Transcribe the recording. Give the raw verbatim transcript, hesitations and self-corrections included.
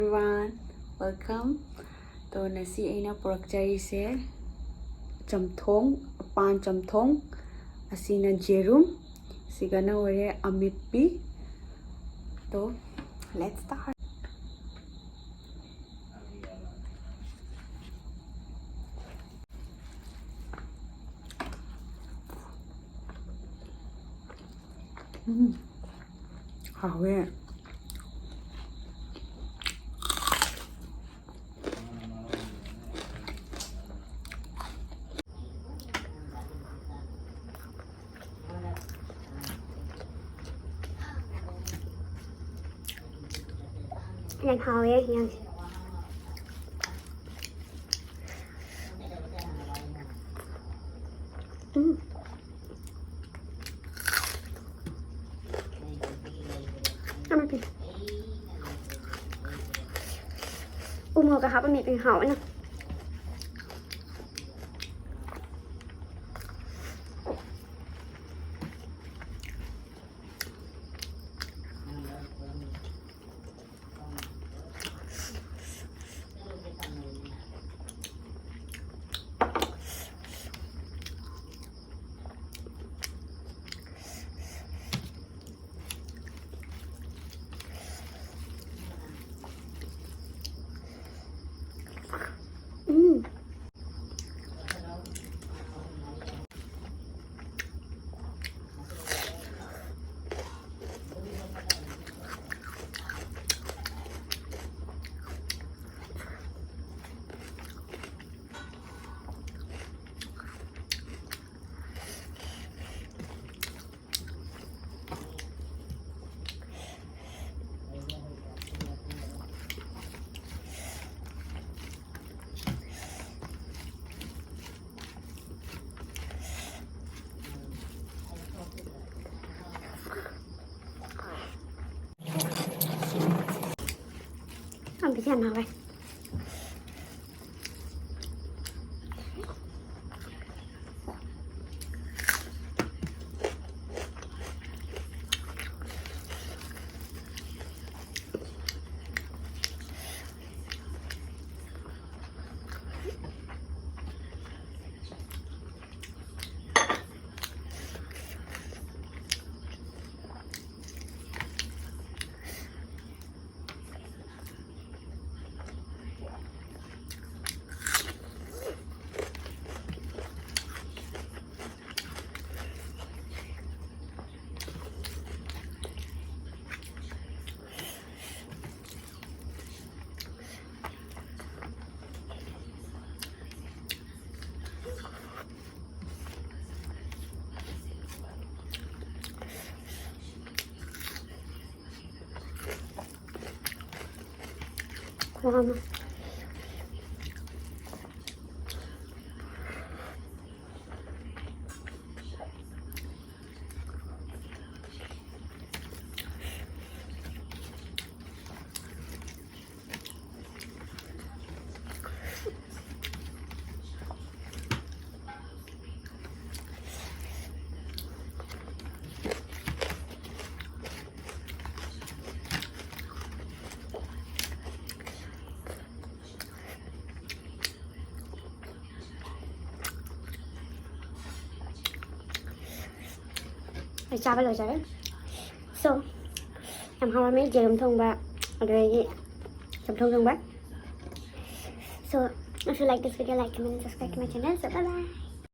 Everyone, welcome. ꯇꯣ, ꯉꯁꯤ ꯑꯩꯅ ꯄꯨꯔꯛꯆꯔꯤꯁꯦ ꯆꯝꯊꯣꯡ, ꯄꯥꯟ ꯆꯝꯊꯣꯡ, ꯑꯁꯤꯅ ꯖꯦꯔꯨꯝ, ꯁꯤꯒꯅ ꯑꯣꯏꯔꯦ ꯑꯃꯦꯠꯄꯤ꯫ ꯇꯣ, let's start. ꯎꯝ, ꯍꯥꯎꯋꯦ꯫ ꯌꯥꯝ ꯍꯥꯎꯋꯦ ꯌꯥꯝ꯫ ꯎꯝ꯫ ꯌꯥꯝ ꯍꯥꯎꯋꯦ꯫ ꯎ ꯃꯣꯔꯣꯛꯀ ꯍꯥꯞꯄ ꯃꯦꯠꯄꯅ ꯍꯥꯎꯕꯅ꯫ ꯎꯝ꯫ ꯌꯥꯝ ꯍꯥꯎꯋꯦ꯫ ꯋꯥꯃ꯫ ꯑꯩ ꯆꯥꯕ ꯂꯣꯏꯖꯔꯦ꯫ So, ꯌꯥꯝ ꯍꯥꯎꯔꯝꯃꯦ ꯌꯦꯔꯨꯝ ꯊꯣꯡꯕ, ꯑꯗꯨꯗꯒꯤ ꯆꯝꯊꯣꯡ ꯊꯣꯡꯕ꯫ So, if you like this video, like, comment, and subscribe to my channel. So, bye bye.